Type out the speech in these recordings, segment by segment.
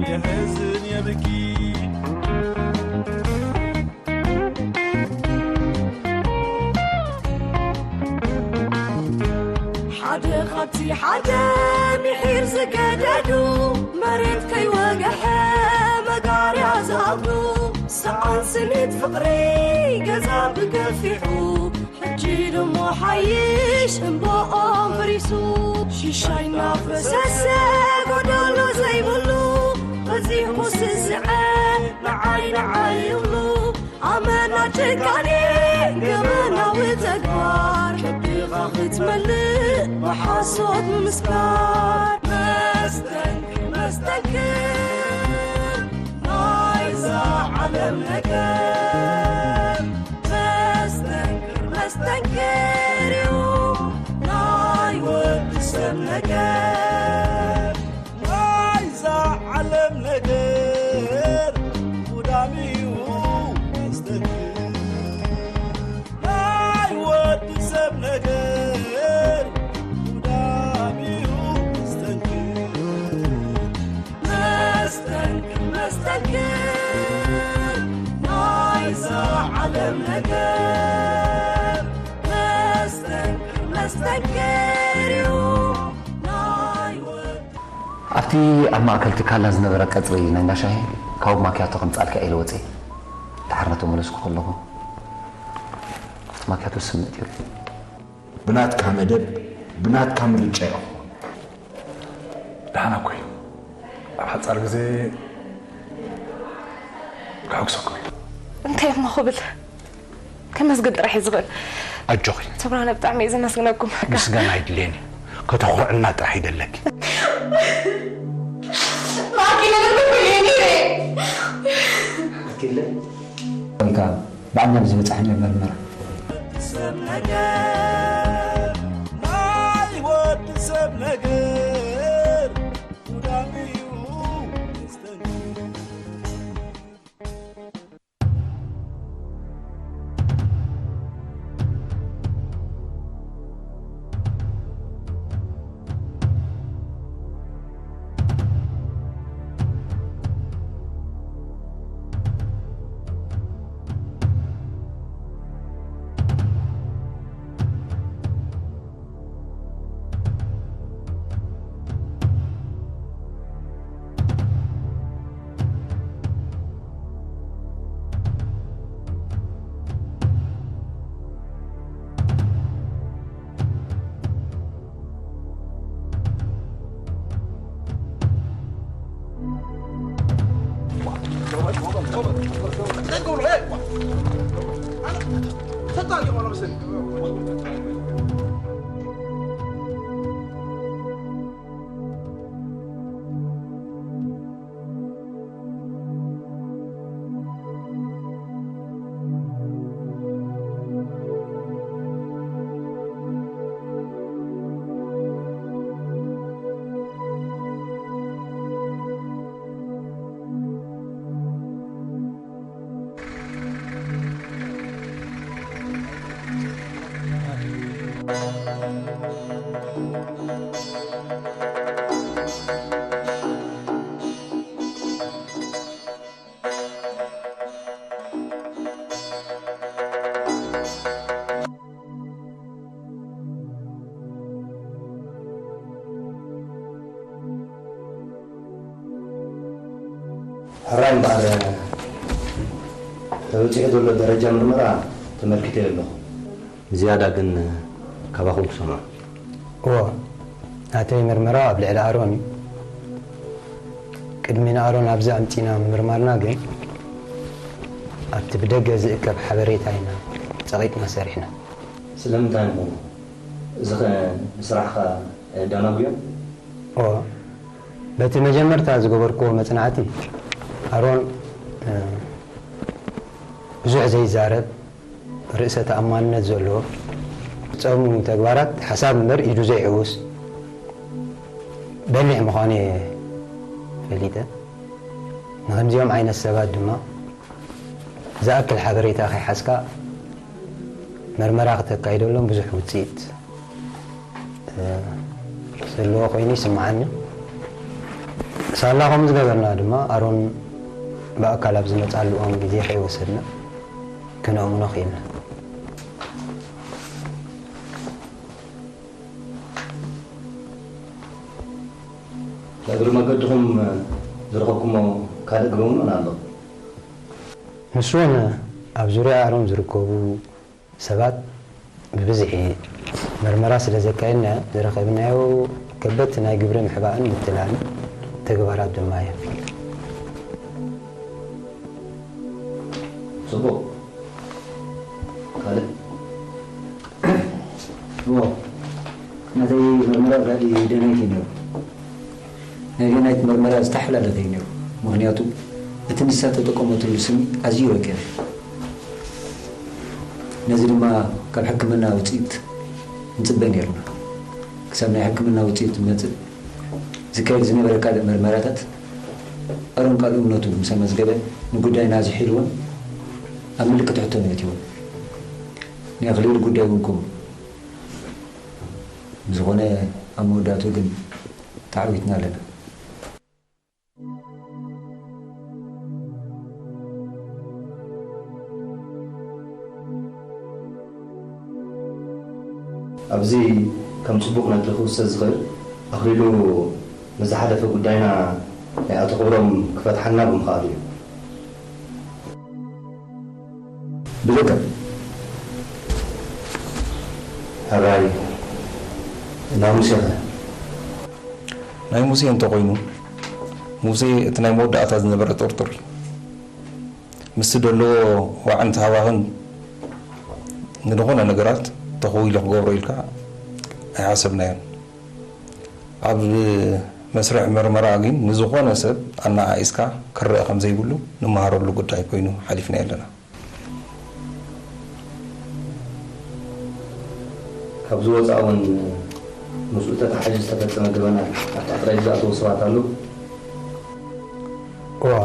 የሕዝን የብኪ። ሓደ ካብቲ ሓደ ምሒር ዝገደዱ፣ መሬት ከይወግሐ መጋርያ ዝኣብዱ፣ ሰኣን ስኒት ፍቕሪ ገዛ ብገፊሑ፣ ሕጂ ድሞ ሓይሽ እምባኦም ፈሪሱ፣ ሽሻይ እናፈሰሰ ጎደሎ ዘይብሉ፣ በዚሑ ስስዐ ንዓይ ንዓይ ይብሉ። ኣመና ጭካኔ ገበናዊ ተግባር፣ ከብድኻ ክትመልእ ብሓሶት ምምስካር። መስተንክር መስተንክር ናይዛ ዓለም ነገር፣ መስተንክር መስተንክር እዩ ናይ ወዲ ሰብ ነገር። ናይዛ ዓለም ነገር ጉዳም እዩ መስተንክር። ናይ ወዲ ሰብ ነገር ጉዳም እዩ መስተንክር። መስተንክር መስተንክር ናይዛ ዓለም ነገር፣ መስተንክር መስተንክር እዩ ናይ ወዲ ኣብቲ ኣብ ማእከል ትካልና ዝነበረ ቀጽሪ ናይ እንዳ ሻሂ ካብ ማክያቶ ከምጻልካ ኢለ ወጺኤ። ድሓር እናተመለስኩ ከለኹ ኣብቲ ማክያቶ ዝስምዕ ነይሩ። ብናትካ መደብ፣ ብናትካ ምርጫ ኢኹ። ደሓና እኮ እዩ። ኣብ ሓጻር ግዜ ከሐጉሰኩም እዩ። እንታይ እሞ ክብል? ከመስግን ጥራሕ እዩ ዝኽእል። ኣጆኺ። ኣቶ ብርሃነ፣ ብጣዕሚ እየ ዘመስግነኩም። ምስጋና ኣይድልየን እዩ። ከተኹርዕና ጥራሕ ይደለኪ። ማኪ፣ ነገር እኮ እየ ነይረ። ኣኪለ፣ እንካ ብዓኛ ብዝበጻሕ መርመራ። ሰብ ነገር፣ ናይ ወዲ ሰብ ነገር፣ ጉዳም እዩ መስተንክር። ሕራይ እምበኣር፣ ተበጺሑ ዘሎ ደረጃ ምርመራ ተመልኪተዮ ኣለኹ። ዝያዳ ግን ካባኹም ክሰምዖ። እወ፣ ናተይ ምርመራ ኣብ ልዕሊ ኣሮን እዩ። ቅድሚ ንኣሮን ኣብዚ ኣምጺና ምምርማርና ግን፣ ኣብቲ ብደገ ዝእከብ ሓበሬታ ኢና ጸቒጥና ሰሪሕና። ስለምንታይ ምኾኑ? እዚ ኸ ንስራሕኻ ኣየዳናጉዮን? እወ፣ በቲ መጀመርታ ዝገበርክዎ መጽናዕቲ፣ ኣሮን፣ እ፣ ብዙሕ ዘይዛረብ፣ ርእሰ ተኣማንነት ዘለዎ፣ ዝፍጸሙ ተግባራት ሓሳብ እምበር ኢዱ ዘይሕውስ፣ በሊሕ ምዃኑ እየ ፈሊጠ። ንኸምዚኦም ዓይነት ሰባት ድማ ዝኣክል ሓበሬታ ከይሓዝካ መርመራ ክተካይደሎም ብዙሕ ውጽኢት፣ እ፣ ዘለዎ ኮይኑ ይስምዓኒ። ሳላ ከምኡ ዝገበርና ድማ ኣሮን ብኣካል ኣብ ዝመጻሉ እዋን ግዜ ከይወሰድና ክነእምኖ ክኢልና። እግሪ መገድኹም ዝረኸብኩሞ ካልእ ግበኑን ኣሎ። ንሱ እውን ኣብ ዙርያ ኣሮን ዝርከቡ ሰባት ብብዝሒ መርመራ ስለ ዘካየድና ዝረኸብናዮ ከበድቲ ናይ ግብሪ ምሕባእን ምትላልን ተግባራት ድማ እዮም። ጽቡቕ። ካልእ? እዎ፣ ናተይ መርመራ ዳዲ ደናይት እዩ ነይሩ። ናይ ደናይት መርመራ ዝተሓላለኸ እዩ ነይሩ፣ ምኽንያቱ እቲ ንሳ ተጠቀመትሉ ስሚ ኣዝዩ ረቂቕ እዩ። ነዚ ድማ ካብ ሕክምና ውፅኢት ንፅበ ነይርና። ክሳብ ናይ ሕክምና ውፅኢት ዝመፅእ ዝካየድ ዝነበረ ካልእ መርመራታት ኣሮን ቃል እምነቱ ምስ ኣመዝገበ ንጉዳይና ዝሒልዎን ኣብ ምልክት ሕቶን የእትዎን። ናይ ኣኽሊል ጉዳይ እውን ከምኡ። ብዝኾነ ኣብ መወዳእትኡ ግን ተዓዊትና ኣለና። ኣብዚ ከም ጽቡቕ ነጥሪ ክውሰድ ዝኽእል ኣኽሊሉ ንዝሓለፈ ጉዳይና ናይ ኣቶ ክብሮም ክፈትሓልና ብምኽኣሉ እዩ። ብልክዕ። ሕራይ። እና ሙሴኸ? ናይ ሙሴ እንተኾይኑ፣ ሙሴ እቲ ናይ መወዳእታ ዝነበረ ጥርጡር እዩ። ምስቲ ዘለዎ ዋዕን ተሃዋኽን ንዝኾነ ነገራት ተኸዊሉ ክገብሮ ኢልካ ኣይሓሰብናዮን። ኣብ መስርሕ መርመራ ግን ንዝኾነ ሰብ ኣነኣኢስካ ክረኣ ከም ዘይብሉ ንመሃረሉ ጉዳይ ኮይኑ ሓሊፍናዮ ኣለና። ካብዚ ወፃእ እውን ምስኡ ተተሓሒዙ ዝተፈፀመ ገበናት ኣብ ትሕቲ ቀይዲ ዝኣተዉ ሰባት ኣለዉ? እዋ፣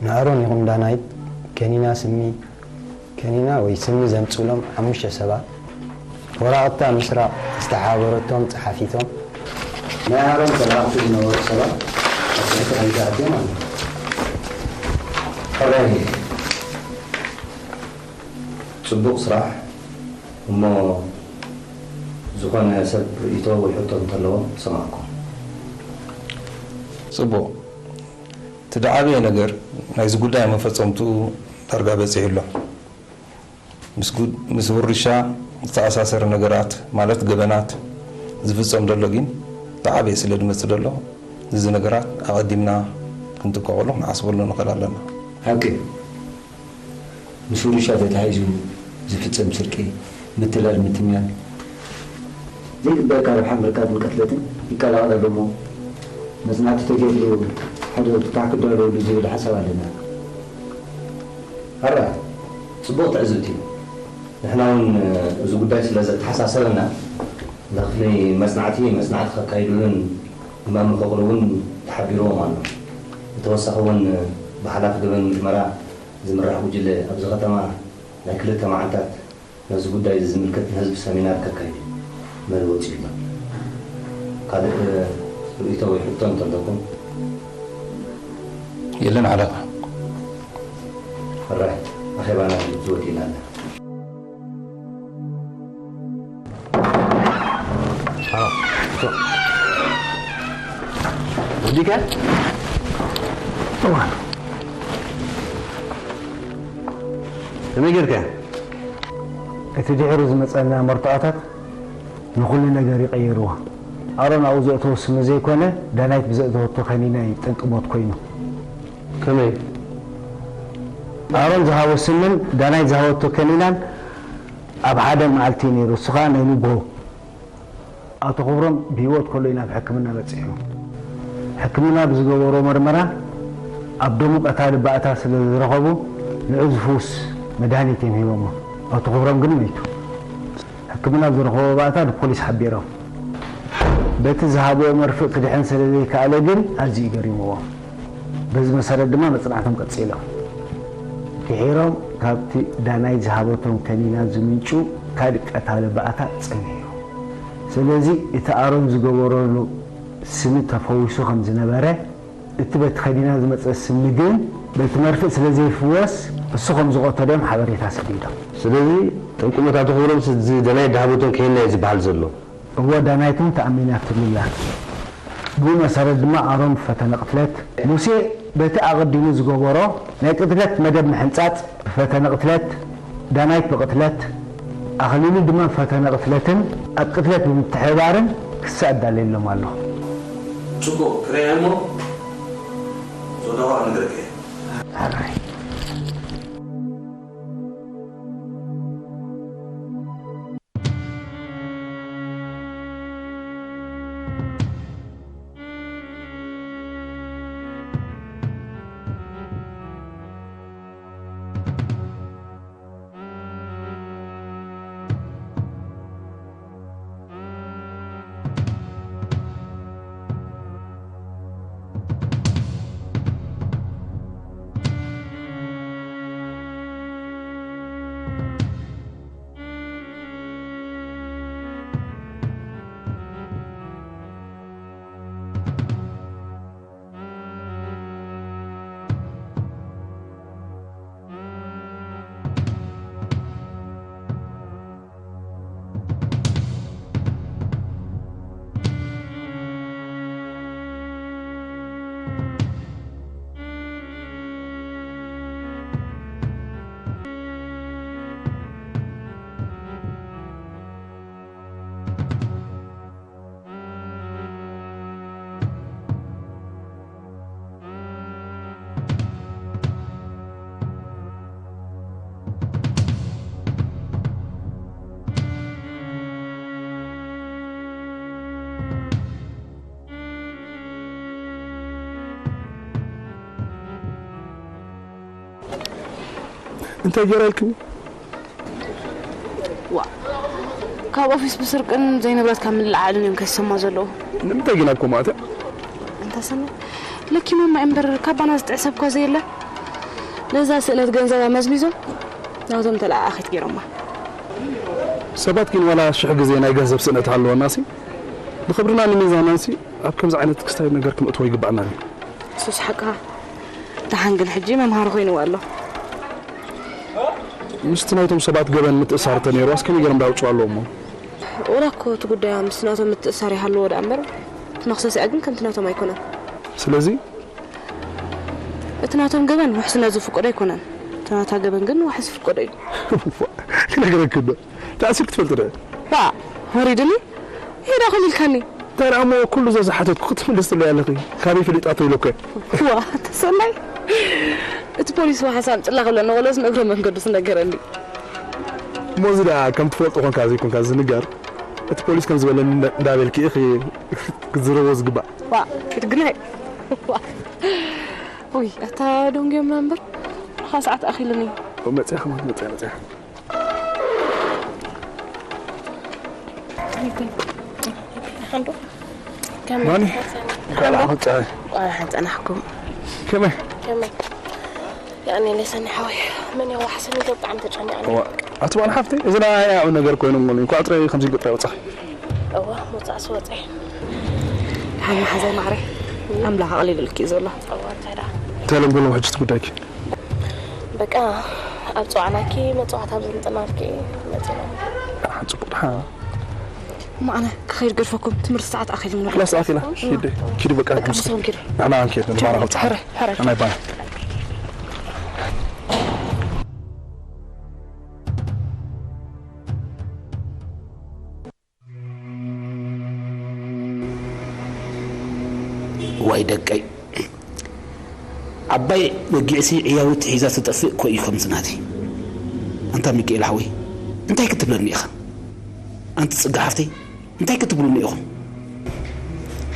ንኣሮን ይኹን ዳናይት ከኒና ስሚ ከኒና ወይ ስሚ ዘምፅእሎም ሓሙሽተ ሰባት ወረቐታ ምስራቕ ዝተሓባበረቶም ፀሓፊቶም። ናይ ኣሮን ተላእኽቲ ዝነበሩ ሰባት ኣብ ትሕቲ ቀይዲ ኣትዮም ኣለዉ። ሕራይ። ፅቡቕ ስራሕ እሞ ዝኾነ ሰብ ርእይቶ ወይ ሕቶ እንተለዎ ሰማዕኩም። ፅቡቕ። እቲ ዝዓበየ ነገር ናይዚ ጉዳይ መፈፀምትኡ ዳርጋ በፂሑ ኣሎ። ምስ ጉ- ምስ ውርሻ ዝተኣሳሰረ ነገራት ማለት ገበናት ዝፍፀም ዘሎ ግን ዝዓበየ ስለ ዝመፅእ ዘሎ እዚ ነገራት ኣቐዲምና ክንጥቀቐሉ ክንሓስበሉ ንኽእል ኣለና። ሓቂ እዩ። ምስ ውርሻ ተተሓሒዙ ዝፍፀም ስርቂ፣ ምትላል፣ ምትምያን፣ ዘይግበረካ ረብሓ ምርካብን ቅትለትን ይቀላቐል ኣሎ እሞ መፅናዕቲ ተገይርሉ ሓደ ፍታሕ ክዳለወሉ ዝብል ሓሳብ ኣለና። ሕራይ፣ ፅቡቕ ትዕዝብቲ እዩ። ንሕና እውን እዚ ጉዳይ ስለ ዘተሓሳሰበና ንክፍሊ መፅናዕቲ መፅናዕቲ ከካይዱሉን እማመ ከቕርቡን ተሓቢርዎም ኣሎ። ብተወሳኺ እውን ብሓላፊ ገበን ምርመራ ዝምራሕ ጉጅለ ኣብዚ ከተማ ናይ ክልተ መዓልታት ነዚ ጉዳይ እዚ ዝምልከት ንህዝቢ ሰሚናር ከካይድ እዩ መደብ ወፂኡ ኣሎ። ካልእ ርእይቶ ወይ ሕቶ እንተለኩም? የለን ሓለፋ። ሕራይ ኣኼባና ዝወዲእና ኣላ። ወዲካ? እዋን ከመይ ጌርካ? እቲ ድሕሩ ዝመጸና መርትዖታት ንኹሉ ነገር ይቐይርዎ። ኣሮን ኣብኡ ዘእተዎ ስሚ ዘይኮነ ዳናይት ብዘእተወቶ ከኒና እዩ ጠንቂ ሞት ኮይኑ። ከመይ? ኣሮን ዝሃቦ ስምን ዳናይት ዝሃበቶ ከኒናን ኣብ ሓደ መዓልቲ እዩ ነይሩ፣ እሱ ኸኣ ናይ ንግሆ። ኣቶ ክብሮም ብህይወት ከሎ እዩ ናብ ሕክምና በጺሑ። ሕክምና ብዝገበሮ መርመራ ኣብ ደሙ ቀታሊ ባእታ ስለ ዝረኸቡ ንዑ ዝፍውስ መድሃኒት እዮም ሂቦሞ። ኣቶ ክብሮም ግን መይቱ። ሕክምና ኣብ ዝረኸቦ ባእታ ንፖሊስ ሓቢሮም። በቲ ዝሃብዎ መርፍእ ክድሕን ስለ ዘይከኣለ ግን ኣዝዩ ገሪምዎም። በዚ መሰረት ድማ መጽናዕቶም ቀጺሎም። ድሒሮም ካብቲ ዳናይት ዝሃበቶም ከኒና ዝምንጩ ካልእ ቀታሊ ባእታ ጸኒሑ። ስለዚ እቲ ኣሮን ዝገበረሉ ስሚ ተፈዊሱ ከም ዝነበረ፣ እቲ በቲ ከኒና ዝመጸ ስሚ ግን በቲ መርፍእ ስለ ዘይፍወስ እሱ ከም ዝቐተሎ እዮም ሓበሬታ ሰዲዶም። ስለዚ እቶም ቁመታቱ ክብሎም እዚ ዳናይት ድሃበቶም ከየና እዩ ዝበሃል ዘሎ። እወ፣ ዳናይት እውን ተኣሚናትሉ ኣላ። ብኡ መሰረት ድማ ኣሮን ብፈተነ ቅትለት፣ ሙሴ በቲ ኣቐዲሙ ዝገበሮ ናይ ቅትለት መደብ ምሕንጻጽ ብፈተነ ቅትለት፣ ዳናይት ብቕትለት፣ ኣኽሊሉ ድማ ብፈተነ ቅትለትን ኣብ ቅትለት ብምትሕብባርን ክሲ ኣዳልየሎም ኣለኹ። ጽቡቕ፣ ክርእያ እሞ ዞታዋ ክነግረካ እየ። ሕራይ። እንታይ ገይራ ኢልክኒ? ዋ፣ ካብ ኦፊስ ብስርቅን ዘይንብረት ካብ ምልዓልን እዮም ከይሰማ ዘለዉ። ንምንታይ ግን ኣብ ከምኡ ኣትያ? እንተ ሰነ ለኪሞማ እምበር ካባና ዝጥዕሰብ እኳ ዘየለ። ነዛ ስእነት ገንዘባ መዝሚዞም ናብቶም ተለኣኣኺት ገይሮማ። ሰባት ግን ዋላ ሽሕ ግዜ ናይ ገንዘብ ስእነት ኣለወናሲ፣ ንኽብርና ንሚዛናንሲ ኣብ ከምዚ ዓይነት ክስታይ ነገር ክነእትዎ ይግባኣና እዩ። እሱስ ሓቅኻ። ደሓን ግን ሕጂ መምሃሪ ኮይንዎ ኣሎ። ምስቲ ናይቶም ሰባት ገበን ምትእሳር እንተ ነይርዋስ ከመይ ገይሮም ዳውፅዋ ኣለዎ እሞ? ወላ እኮ እቲ ጉዳያ ምስቲ ናቶም ምትእሳር ይሃልዎ ደኣ እምበር፣ እቲ መኽሰሲኣ ግን ከምቲ ናቶም ኣይኮነን። ስለዚ እቲ ናቶም ገበን ውሕስነት ዝፍቀዶ ኣይኮነን። እቲ ናታ ገበን ግን ዋሕስ ዝፍቀዶ እዩ። ክነግረኪ ዶ? ተኣሲር ክትፈልጢ ዶ? ዋ፣ ወሪድኒ? ይሄዳ ኹም ኢልካኒ። እንታይ ደኣ እሞ ኩሉ እዛ ዝሓተትኩ ክትምልስለይ ኣለኺ። ካበይ ፈሊጣቶ ኢለኮ? ዋ፣ ተሰናይ። እቲ ፖሊስ ዋሕስ ኣምጽላ ክብለኒ ወለስ ንእግረ መንገዱ ዝነገረኒ። እሞ እዚ ደኣ ከም ትፈልጦ ኮንካ ዘይኮንካ ዝንገር፣ እቲ ፖሊስ ከም ዝበለኒ እንዳ-፣ እንዳበልኪ ኢኺ ክትዝረቦ ዝግባእ። ዋ፣ ክትግናይ። ዋ። ውይ፣ ኣታ ደንጉዮምና እምበር፣ ንኻ ሰዓት ኣኺሉኒ። መጽያ ከማን፣ መጽያ፣ መጽያ። ሓንዶ። ከመይ ማኒ? ሓንሳኒ? እንኳዕ ሓንዶ። ደሓን መጻእኺ። እንኳዕ ደሓን ጸናሕኩም። ከመይ? ከመይ? ያኔ ለሰኒ ሓወይ፣ መን ያዋሕሰኒ ኢለ ብጣዕሚ ተጨኒቐ ነይረ። ዋ፣ ኣቲ ማን ሓፍተይ፣ እዚ ናይ ያው ነገር ኮይኑ እሞ፣ እንኳዕ ጥራይ ከምዚ ገጥራ ወጻኺ። እዋ፣ መጻእሲ ወጸ። ደሓን መሓዛይ ማዕረ፣ ኣምላኽ ኣቕሊሉልኪ እዩ ዘሎ። እዋ፣ እንታይ ደኣ? እንታይ ሎም ብሎም ሕጂ እቲ ጉዳይኪ? በቃ፣ ኣብ ጽዋዕናኪ መጽዋዕታ ኣብ ዘምጽናልኪ መጺና። ደሓን፣ ጽቡቕ፣ ደሓን። እሞ ኣነ ክኸይድ ገድፈኩም፣ ትምህርቲ ሰዓት ኣኺሉ ንብሎ። ክላስ ኣኺላ፣ ኪዲ፣ ኪዲ በቃ፣ በቃ፣ ምስ ምሳኹም ኪዱ። ንሕና ክንከይድ፣ ንባና ክብጻሕ። ሕረ፣ ሕረ። ናይ ባና። ዋይ ደቀይ፣ ዓባይ በጊዕሲ ዕያውቲ ሒዛ ትጠፍእ እኮ እዩ ከምዚ ናተይ። ኣንታ ሚካኤል ሓወይ፣ እንታይ ክትብለኒ ኢኻ? ኣንቲ ጽጋ ሓፍተይ፣ እንታይ ክትብሉኒ ኢኹም?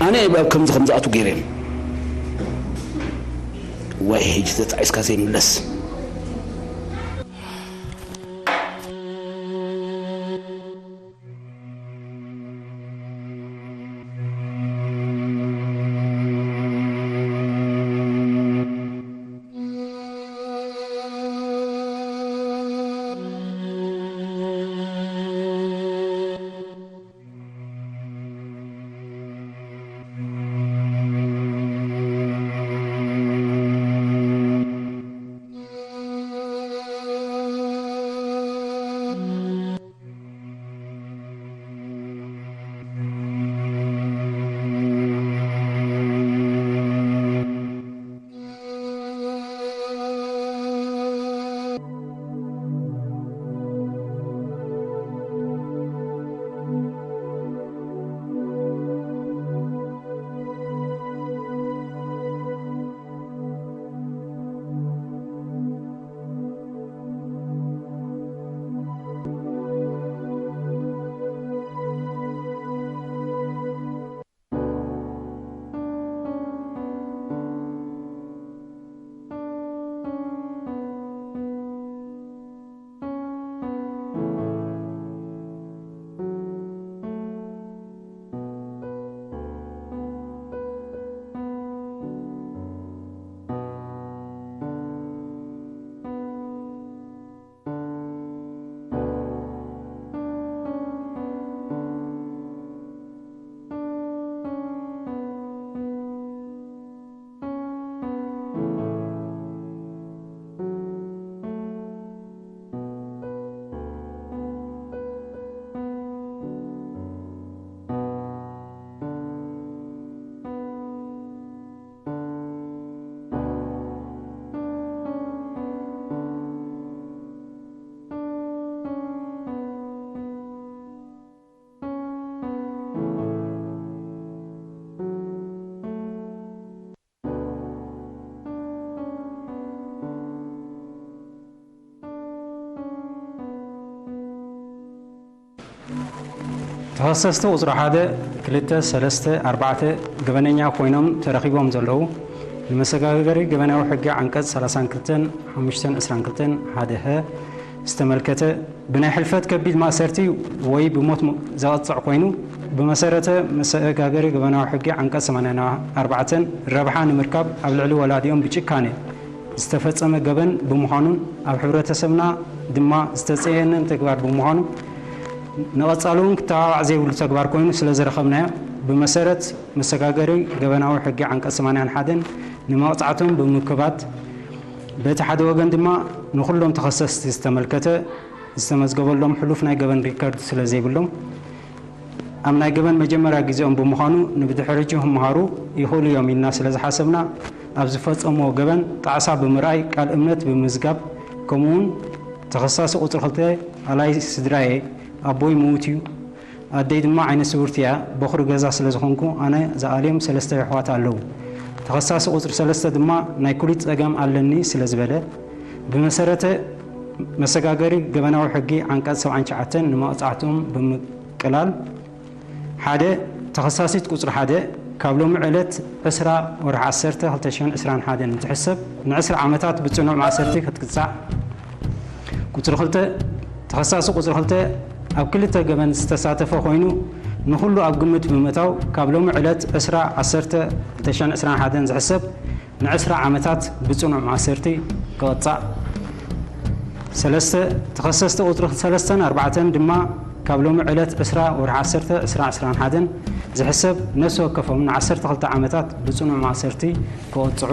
ኣነ ኣብ ከምዚ ከም ዝኣቱ ገይረ እዮም። ዋይ፣ ሕጂ ተጣዒስካ ዘይምለስ። ተኸሰስቲ ቁጽሪ ሓደ፣ ክልተ፣ ሰለስተ፣ ኣርባዕተ ገበነኛ ኮይኖም ተረኺቦም ዘለዉ፣ ንመሰጋገሪ ገበናዊ ሕጊ ዓንቀጽ ሰላሳን ክልተን ሓሙሽተን ዕስራን ክልተን ሓደ ሀ ዝተመልከተ፣ ብናይ ሕልፈት ከቢድ ማእሰርቲ ወይ ብሞት ም-፣ ዘቐጽዕ ኮይኑ፣ ብመሰረተ መሰጋገሪ ገበናዊ ሕጊ ዓንቀጽ ሰማንያን ኣርባዕተን ረብሓ ንምርካብ ኣብ ልዕሊ ወላዲኦም ብጭካኔ ዝተፈጸመ ገበን ብምዃኑን ኣብ ሕብረተሰብና ድማ ዝተጸየነ ተግባር ብምዃኑ ንቐጻሊ እውን ክተባባዕ ዘይብሉ ተግባር ኮይኑ ስለ ዝረኸብናዮ፣ ብመሰረት መሰጋገሪ ገበናዊ ሕጊ ዓንቀጽ ሰማንያን ሓደን ንመቕጻዕቶም ብምክባት፣ በቲ ሓደ ወገን ድማ ንኹሎም ተኸሰስቲ ዝተመልከተ ዝተመዝገበሎም ሕሉፍ ናይ ገበን ሪከርድ ስለ ዘይብሎም፣ ኣብ ናይ ገበን መጀመርያ ግዜኦም ብምዃኑ ንብድሕሪኡ ክምሃሩ ይኽእሉ እዮም ኢልና ስለ ዝሓሰብና፣ ኣብ ዝፈጸምዎ ገበን ጣዕሳ ብምርኣይ ቃል እምነት ብምምዝጋብ፣ ከምኡውን ተኸሳሲ ቁጽሪ ክልተ ኣላይ ስድራየ፣ ኣቦይ ምዉት እዩ፣ ኣደይ ድማ ዓይነ ስውርቲ እያ፣ በኹሪ ገዛ ስለ ዝኾንኩ ኣነ ዝኣልዮም ሰለስተ የሕዋት ኣለዉ። ተኸሳሲ ቁጽሪ ሰለስተ ድማ ናይ ኩሊት ጸገም ኣለኒ ስለ ዝበለ፣ ብመሰረተ መሰጋገሪ ገበናዊ ሕጊ ዓንቀጽ ሰብዓን ትሽዓተን ንመቕጻዕቶም ብምቅላል፣ ሓደ፣ ተኸሳሲት ቁጽሪ ሓደ ካብ ሎሚ ዕለት ዕስራ ወርሒ ዓሰርተ ክልተ ሽሕን ዕስራን ሓደን እንትሕሰብ ንዕስራ ዓመታት ብጽኑዕ ማእሰርቲ ክትቅጻዕ፣ ቁጽሪ ክልተ፣ ተኸሳሲ ቁጽሪ ክልተ ኣብ ክልተ ገበን ዝተሳተፈ ኮይኑ፣ ንኹሉ ኣብ ግምት ብምእታው ካብ ሎሚ ዕለት ዕስራ ዓሰርተ ክልተ ሽሕን ዕስራን ሓደን ዝሕሰብ ንዕስራ ዓመታት ብጽኑዕ ማእሰርቲ ክቕጻዕ። ሰለስተ፣ ተኸሰስቲ ቁጽሪ ሰለስተን ኣርባዕተን ድማ ካብ ሎሚ ዕለት ዕስራ ወርሒ ዓሰርተ ዕስራ ዕስራን ሓደን ዝሕሰብ ነፍሲ ወከፎም ንዓሰርተ ክልተ ዓመታት ብጽኑዕ ማእሰርቲ ክቕጽዑ፣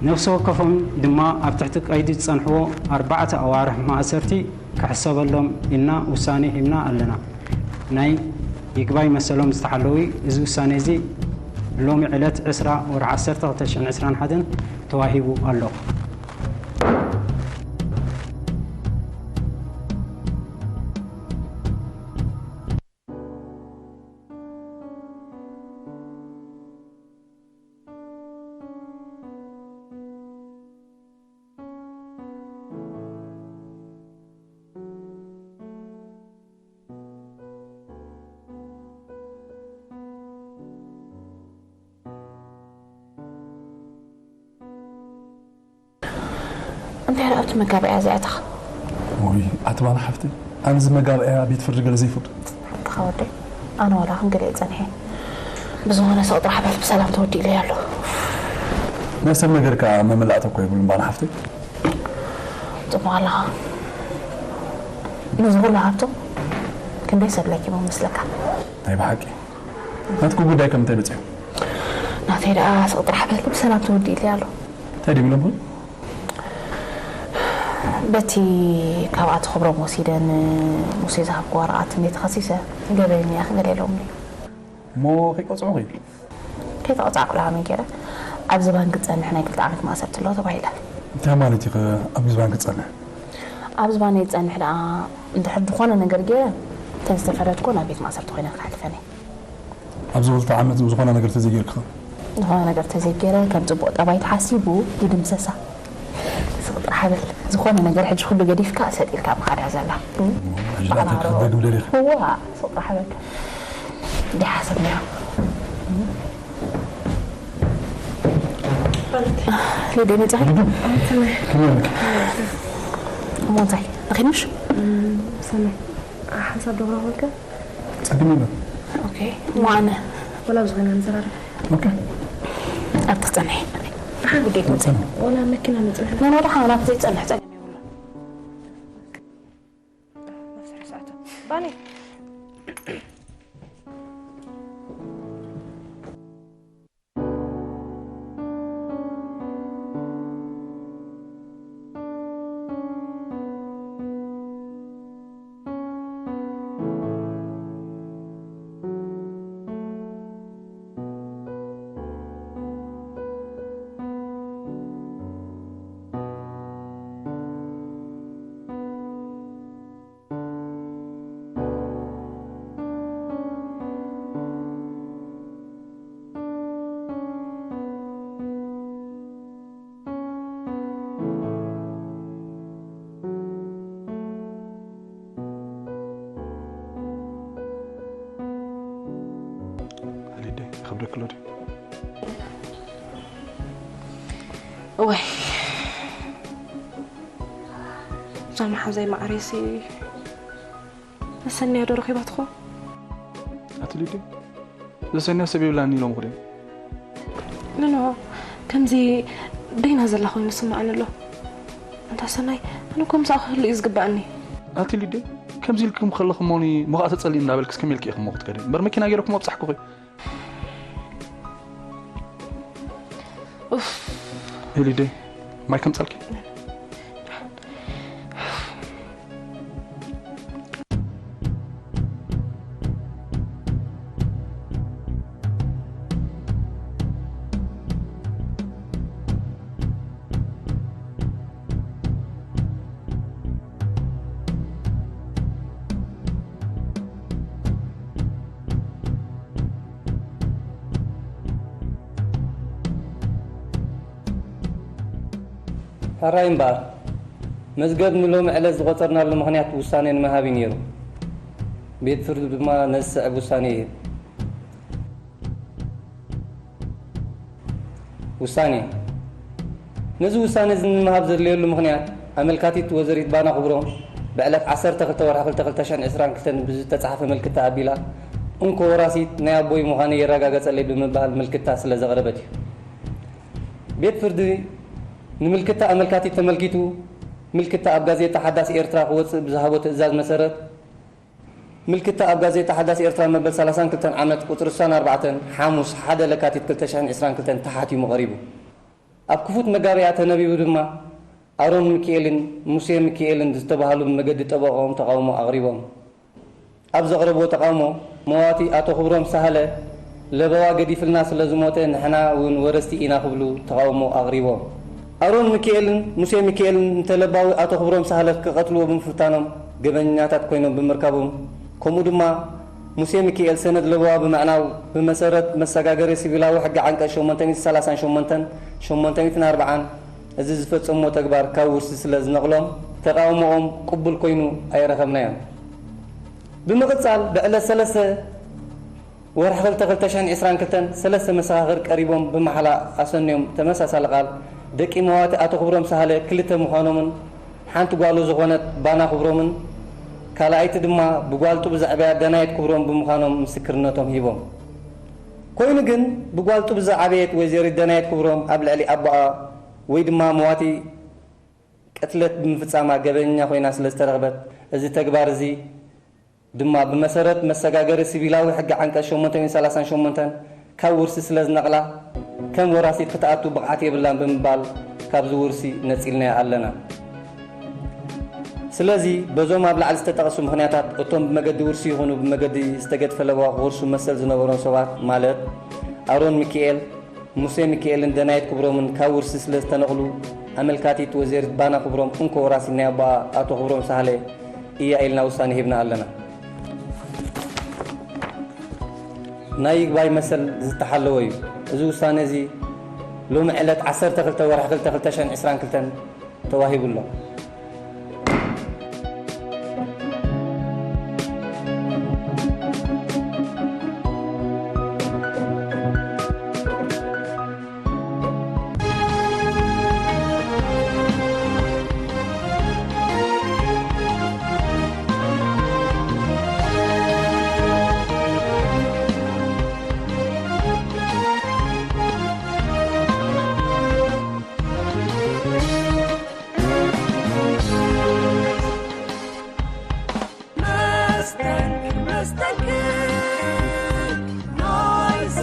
ነፍሲ ወከፎም ድማ ኣብ ትሕቲ ቀይዲ ዝጸንሕዎ ኣርባዕተ ኣዋርሕ ማእሰርቲ ክሕሰበሎም ኢልና ውሳኔ ሂብና ኣለና። ናይ ይግባይ መሰሎም ዝተሓለዉ፣ እዚ ውሳኔ እዚ ሎሚ ዕለት ዕስራ ወርሒ ዓሰርተ ክልተ ሽሕን ዕስራን ሓደን ተዋሂቡ ኣሎ። እንታይ ደኣ ኣብቲ መጋብእያ እዚኣ ኣተኻ? ወይ ኣቲ ባና ሓፍተይ፣ ኣነዚ መጋብእያ ቤት ፍርዲ ገለ ዘይፈቱ። ተኻወደይ፣ ኣነ ዋላ ክንገለ እየ ጸኒሐ። ብዝኾነ ስቕ ጥራሕ በል ብሰላም ተወዲእለይ ኣሎ። ናይ ሰብ ነገር ከኣ መመላእታ እኮ የብሉን ባና ሓፍተይ። ጽቡቕ ኣለኻ። ነዚ ኩሉ ሃብቶም ክንደይ ሰብ ለኪሞም መስለካ? ናይ ብሓቂ። ናትኩ ጉዳይ ከም እንታይ በጺሑ? ናተይ ደኣ ስቕ ጥራሕ በል ብሰላም ተወዲእለይ ኣሎ። እንታይ ድም ኢሎም ኹን? በቲ ካብኣ ትኽብሮም ወሲደ ንሙሴ ዝሃብኩ ወረቓት እንዴ ተኸሲሰ ገበን እያ ክገለ ኢሎምኒ። እሞ ከይቀጽዑኺ? ከይተቐጻዕኩ ደኣ ከመይ ገይረ? ኣብዚ ባንክ ዝጸንሕ ናይ ክልተ ዓመት ማእሰርቲ ኣሎ ተባሂለ። እንታይ ማለት እዩ ከ ኣብዚ ባንክ ዝጸንሕ? ኣብዚ ባንክ ዝጸንሕ ደኣ እንድሕር ዝኾነ ነገር ገይረ ተዝተፈረድኩ ናብ ቤት ማእሰርቲ ኮይነ ክሓልፈኒ። ኣብዚ ክልተ ዓመት ዝኾነ ነገር ተዘይጌርክኸ? ዝኾነ ነገር ተዘይገይረ ከም ጽቡቕ ጠባይ ተሓሲቡ ይድምሰሳ። ስቕ ጥራሕ በል። ዝኾነ ነገር ሕጂ ኩሉ ገዲፍካ ሰጥ ኢልካ ምኻድ እያ ዘላ። ሕጂ ደኣ እንታይ ክትደግም ደሊኺ? እዋ፣ ስቕ ጥራሕ በል። እንዲይ ሓሰብ ነይሩ። ሊዱ መጻኺ? ሊዱ? ከመይ ኣለኪ? እሞ እንታይ? ረኺብምሽ? ሰናይ፣ ሓንሳብ ደብረ ኮንከ? ጸገም የለን። ኦኬ፣ እሞ ኣነ? ወላ ኣብ ዝኾነ ንዘራረብ። ኦኬ። ኣብቲ ክጸንሕ። ደሓን። ጉዳይ ክመጽእ። ጸንሕ። ወላ መኪና ንጽንሕ። ኖ፣ ኖ፣ ደሓን፣ ኣብቲ ይጸንሕ፣ ጸገም የብሉን። መስርሕ ሰዓት። ባኒ። ከብደክሎ ድዩ? ወይ እዛ መሓዘይ ማዕሬሲ መሰንያ ዶ ረኺባ ትኾን? ኣቲ ሊዲ፣ ዘሰንያ ሰብ ይብላኒ ኢሎም ክደ ንኖ ከምዚ ደይና ዘላ ኮይኑ ስምዓኒ ኣሎ። እንታ ሰናይ ኣነ ከምዚ ክህሉ እዩ ዝግባኣኒ። ኣቲ ሊዲ፣ ከምዚ ኢልኩም ከለኹም ሞኒ ሞኻእ ተጸሊም እንዳበልክስ ከመይ ኢልኪ ኢኹም ክትከዲ እምበር መኪና ገይረኩም ኣብጻሕኩኺ። ኡፍ ሊዲ፣ ማይ ከምጻልኪ። ሕራይ እምበኣር፣ መዝገብ ንሎሚ ዕለት ዝቖጸርናሉ ምኽንያት ውሳኔ ንምሃብ እዩ ነይሩ። ቤት ፍርዲ ድማ ነዚ ዝስዕብ ውሳኔ ይህብ። ውሳኔ፣ ነዚ ውሳኔ እዚ ንምሃብ ዘድለየሉ ምኽንያት፣ ኣመልካቲት ወይዘሪት ባና ክብሮም ብዕለት ዓሰርተ ክልተ ወርሒ ክልተ ክልተ ሽሕን ዕስራን ክልተን ብዝተጻሕፈ ምልክታ ኣቢላ እንኮ ወራሲት ናይ ኣቦይ ምዃነይ የረጋገጸለይ ብምባል ምልክታ ስለ ዘቕረበት እዩ። ቤት ፍርዲ ንምልክታ ኣመልካቲት ተመልኪቱ፣ ምልክታ ኣብ ጋዜጣ ሓዳስ ኤርትራ ክወጽእ ብዝሃቦ ትእዛዝ መሰረት፣ ምልክታ ኣብ ጋዜጣ ሓዳስ ኤርትራ መበል ሰላሳን ክልተን ዓመት ቁጽሪ ስሳን ኣርባዕተን ሓሙስ ሓደ ለካቲት ክልተ ሽሕን ዕስራን ክልተን ተሓቲሙ ቀሪቡ። ኣብ ክፉት መጋቢያ ተነቢቡ ድማ ኣሮን ሚኪኤልን ሙሴ ሚኪኤልን ዝተባህሉ ብመገዲ ጠበቕኦም ተቓውሞ ኣቕሪቦም። ኣብ ዘቕረብዎ ተቓውሞ መዋቲ ኣቶ ክብሮም ሳህለ ለበዋ ገዲፍልና ስለ ዝሞተ ንሕና እውን ወረስቲ ኢና ክብሉ ተቓውሞ ኣቕሪቦም። ኣሮን ሚኪኤልን ሙሴ ሚኪኤልን ንተለባዊ ኣቶ ክብሮም ሳህለ ክቐትልዎ ብምፍታኖም ገበኛታት ኮይኖም ብምርካቦም ከምኡ ድማ ሙሴ ሚኪኤል ሰነድ ለበዋ ብምዕናው ብመሰረት መሰጋገሪ ሲቪላዊ ሕጊ ዓንቀጽ ሸሞንተ ሚእቲ ሰላሳን ሸሞንተን ሸሞንተ ሚእትን ኣርባዓን እዚ ዝፈጸምዎ ተግባር ካብ ውርሲ ስለ ዝነቕሎም ተቓውሞኦም ቅቡል ኮይኑ ኣይረኸብናዮን። ብምቕጻል ብዕለት ሰለስተ ወርሒ ክልተ ክልተ ሽሕን ዕስራን ክልተን ሰለስተ መሰኻኽር ቀሪቦም ብማሕላ ኣሰንዮም ተመሳሳሊ ቃል ደቂ መዋቲ ኣቶ ክብሮም ሳህለ ክልተ ምዃኖምን ሓንቲ ጓሉ ዝኾነት ባና ክብሮምን ካልኣይቲ ድማ ብጓል ጡብ ዘዕበያ ደናየት ክብሮም ብምዃኖም ምስክርነቶም ሂቦም። ኮይኑ ግን ብጓል ጡብ ዝዓበየት ወይዘሪት ደናየት ክብሮም ኣብ ልዕሊ ኣቦኣ ወይ ድማ መዋቲ ቅትለት ብምፍጻማ ገበኛ ኮይና ስለ ዝተረኽበት እዚ ተግባር እዚ ድማ ብመሰረት መሰጋገሪ ሲቪላዊ ሕጊ ዓንቀጽ ሸሞንተ ሚእትን ሰላሳን ሸሞንተን ካብ ውርሲ ስለ ዝነቕላ ከም ወራሲት ክትኣቱ ብቕዓት የብላን ብምባል ካብዚ ውርሲ ነጺልናያ ኣለና። ስለዚ በዞም ኣብ ላዕሊ ዝተጠቕሱ ምኽንያታት እቶም ብመገዲ ውርሲ ይኹኑ ብመገዲ ዝተገድፈ ለበዋ ክወርሱ መሰል ዝነበሮም ሰባት ማለት ኣሮን ሚኪኤል፣ ሙሴ ሚኪኤልን ደናየት ክብሮምን ካብ ውርሲ ስለ ዝተነቕሉ ኣመልካቲት ወይዘሪት ባና ክብሮም እንኮ ወራሲት ናይ ኣቦኣ ኣቶ ክብሮም ሳህለ እያ ኢልና ውሳኔ ሂብና ኣለና። ናይ ይግባይ መሰል ዝተሓለወ እዩ። እዚ ውሳነ እዚ ሎሚ ዕለት ዓሰርተ ክልተ ወርሒ ክልተ ክልተ ሽሕን ዕስራን ክልተን ተዋሂቡ ኣሎ። መስተንክር መስተንክር ናይዛ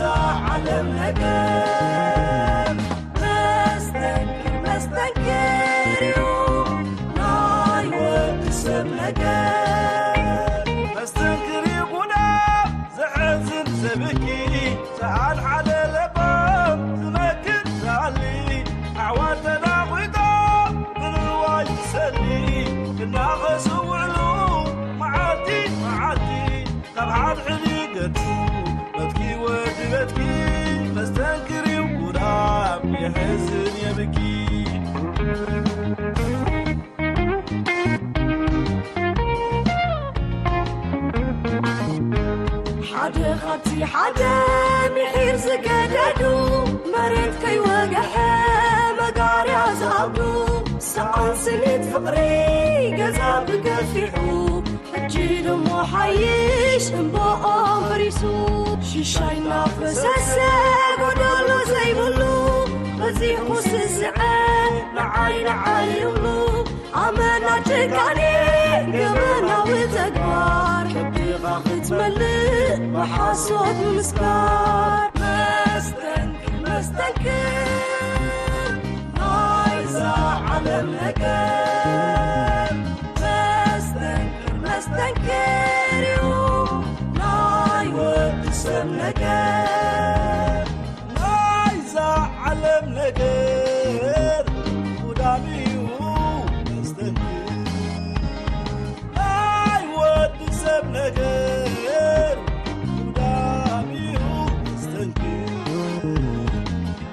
ዓለም ነገር መስተንክር መስተንክር እዩ ናይ ወዲ ሰብ ነገር መስተንክር እዩ ጉዳም ዘሕዝን ዘብኪ ዝሓድሓደ ለባም ዝመክር ዝሃሊ ኣዕዋር ተናጒቶም ብንዋይ ዝሰሊ ክናኸሱ ውዕሉ መዓልቲ መዓልቲ ካብ ሓድሕድ ይገድፉ በትኪ ወዲ በትኪ መስተንክር እዩ ጉዳም የሕዝን የብኪ ሓደ ካብቲ ሓደ ምሒር ዝገደዱ መሬት ከይወግሐ መጋርያ ዝኣብዱ ሰዓን ስኒት ፍቕሪ ገዛ ብገፊሑ ሕጂ ደሞ ሓይሽ እምባኦም ፈሪሱ ሽሻይ እናፈሰሰ ጎደሎ ዘይብሉ በዚሑ ስስዐ ንዓይ ንዓይ ይብሉ ኣመና ጭካኔ ገበናዊ ተግባር ከብድኻ ክትመልእ ብሓሶት ምምስካር መስተንክር መስተንክር ናይዛ ዓለም ነገር መስተንክር መስተንክር እዩ ናይ ወዲ ሰብ ነገር ናይዛ ዓለም ነገር ጉዳም እዩ መስተንክር ናይ ወዲ ሰብ ነገር ጉዳም እዩ መስተንክር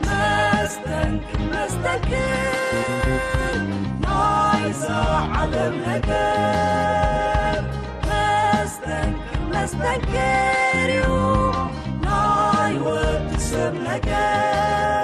መስተንክር መስተንክር ናይዛ ዓለም ነገር መስተንክር መስተንክር እዩ ናይ ወዲ ሰብ ነገር